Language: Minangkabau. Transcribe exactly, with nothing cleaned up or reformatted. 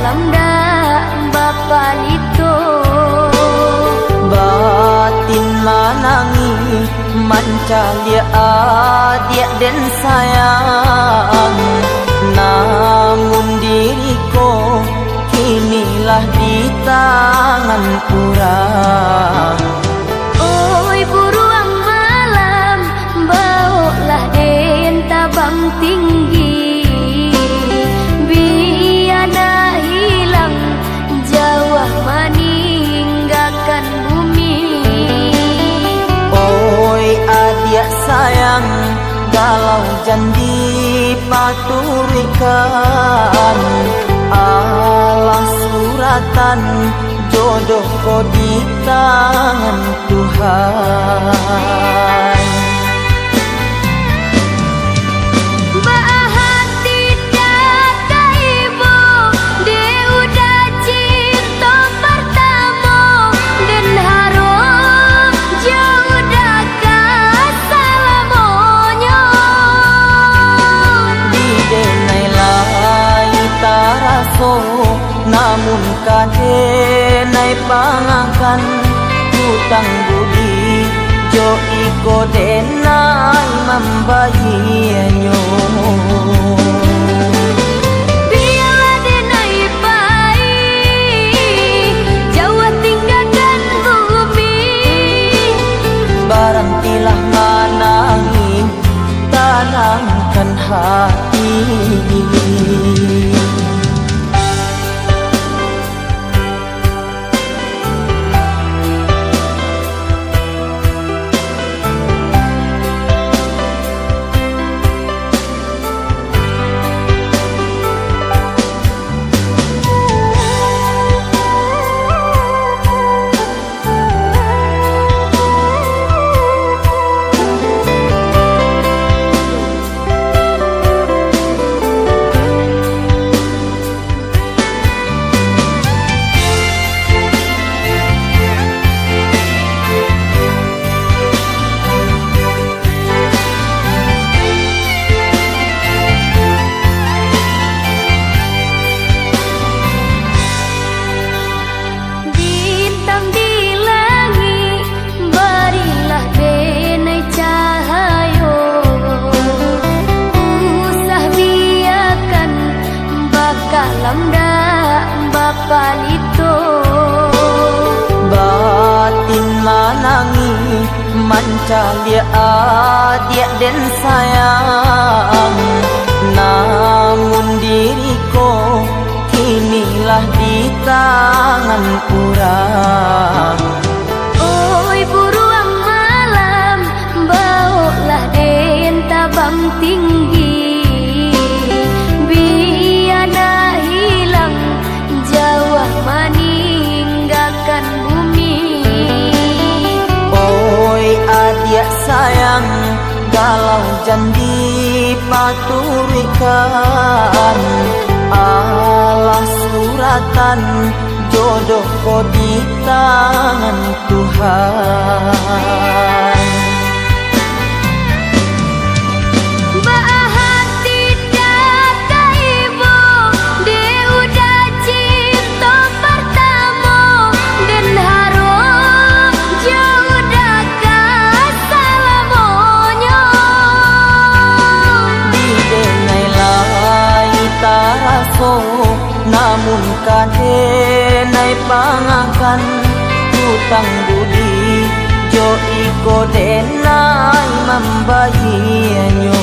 Lam dak bapalito. Batin manangih mancaliak adiak den sayang, namun diri ko kini lah di tangan urang. Oi buruang malam, baoklah den tabang tinggi, bia nak hilang jauah maninggakan bumi. Oi adiak sayang, kalau jan dipaturuikkan, alah suratan jodoh ko di tangan Tuhan. Baa hati ndak taibo, dek udah cinto partamo, den harok jo udah ka salamonyo. Di denai lai taraso, namun ka denai pangakan, utang budi jo iko denai mambayianyo. Bialah denai pai, jauah tinggakan bumi. Barantilah manangih, tanangkan hati. Bintang di langik, barilah denai cahayo. Usah biakan bakalam dak bapalito. Batin manangih mancaliak adiak den sayang, namun diri ko kini lah di tangan urang. Oi buruang malam, baoklah den tabang tinggi, bia nak hilang jauah maninggakan bumi. Oi adiak sayang, kalau jan dipaturuikkan, alah suratan jodoh ko di tangan Tuhan. Baa hati ndak taibo, dek udah cinto partamo, den harok jo udah ka salamonyo. Di denai lai taraso, namun ka denai pangakan, utang budi jo iko denai mambayianyo.